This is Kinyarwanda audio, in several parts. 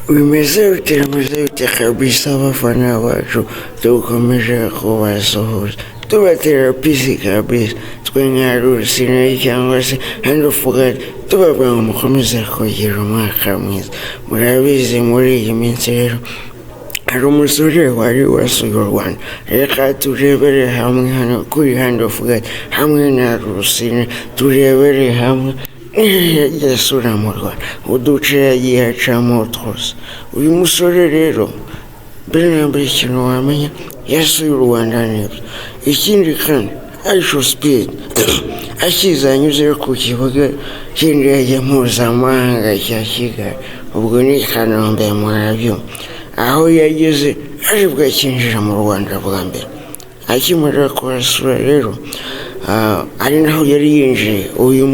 Bimeze bite, bimeze bite kabisa? Abafana bacu dukomeje kubasuhuza, tubatera peace kabisa. Twe nka Rusine cyangwa se Hand of God, tubabwira ngo mukomeze kugira umwaka mwiza. Murabizi, muri iyi minsi rero hari umusore wari wasuye u Rwanda. Reka turebere hamwe hano kuri Hand of God hamwe na Rusine, turebere hamwe yagiye asura mu Rwanda, uduce yagiye acamo twose. Uyu musore rero, mbere na mbere ikintu wamenya, yasuye u Rwanda nibyo. Ikindi kandi, IShowSpeed akiza anyuze ku kibuga cy'indege mpuzamahanga cya Kigali, ubwo ni Kanombe, murabyumva, aho yageze aribwo akinjira mu Rwanda bwa mbere. Akimara kuhasura rero, ari naho yari yinjiye. Uyu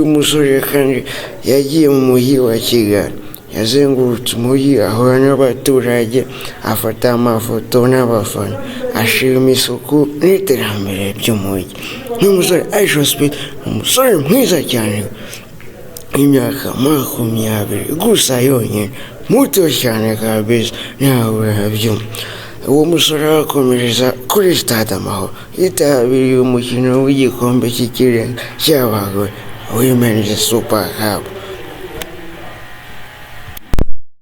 musore kandi yagiye mu mujyi wa Kigali, yazengurutse umujyi, ahura n'abaturage, afata amafoto n'abafana, ashima isuku n'iterambere by'umujyi. N'umusore IShowSpeed, umusore mwiza cyane w'imyaka 20 gusa yonyine, muto cyane kabisa, nawe urabyumva. Uwo musore akomereza kuri Stade Amahoro, yitabiriye umukino w'igikombe cy'ikirenga cy'abagore, Women's Super Cup.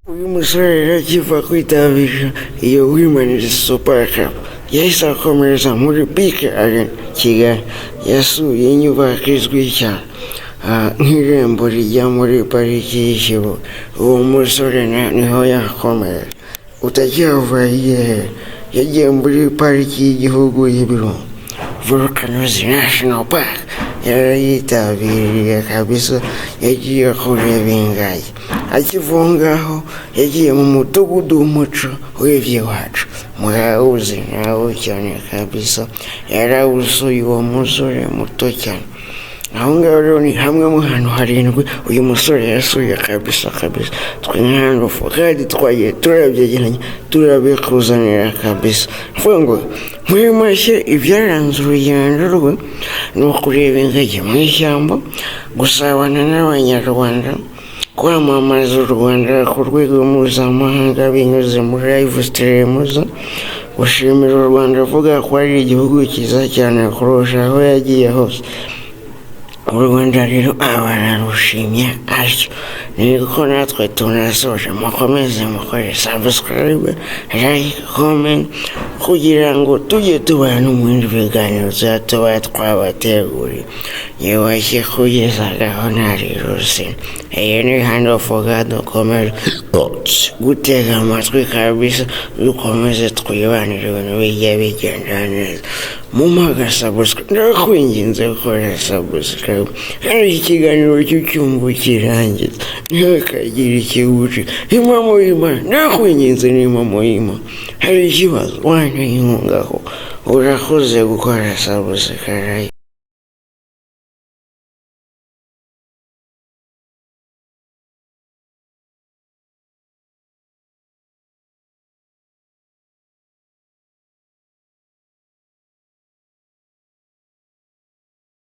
Uyu musore rero akiva kwitabira iyo Women's Super Cup, yahise akomereza muri BK Arena Kigali. Yasuye inyubako izwi cyane nk'irembo rijya muri pariki y'ikibuga. Uwo musore niho yakomereje. Utacyava yehe, yagiye muri Pariki y'Igihugu y'Ibirunga, Volcanoes National Park, yarayitabiriye kabisa, yagiye kureba ingagi. Akiva aho ngaho yagiye mu mudugudu w'umuco w'iby'iwacu, murawuzi nawo cyane kabisa, yarawusuye uwo musore muto cyane. Aho ngaho rero ni hamwe mu hantu harindwi uyu musore yasuye kabisa kabisa. Twe nka kandi twagiye turabyegeranya, turabikuzanira kabisa. Mvuga ngo muri make, ibyaranze urugendo rwe ni ukureba ingagi mu ishyamba, gusabana n'Abanyarwanda, kwamamaza u Rwanda ku rwego mpuzamahanga binyuze muri live streams, gushimira u Rwanda avuga ko ari igihugu cyiza cyane kurusha aho yagiye hose. U Rwanda rero aba ararushimye atyo. Niko natwe tunasoje. Mukomeze mukore subscribe, like, comment, kugira ngo tujye tubana no mu bindi biganiro tuba tuba twabateguriye. Yubashye kugezagaho ntari Rusine. Iyi ni Hand of God. Dukomeje gutega amatwi kabisa, dukomeze twibanire, ibintu bijya bigenda neza. Mumpe subscribe, ndakwinginze, gukora subscribe. Hari ikiganiro cy'ucyumva kirangiza, ntihakagire ikiguci. Impamo y'Imana, ndakwinginze, ni impamo y'Imana. Hari ikibazo, wanteye inkunga ko urakoze gukora subscribe.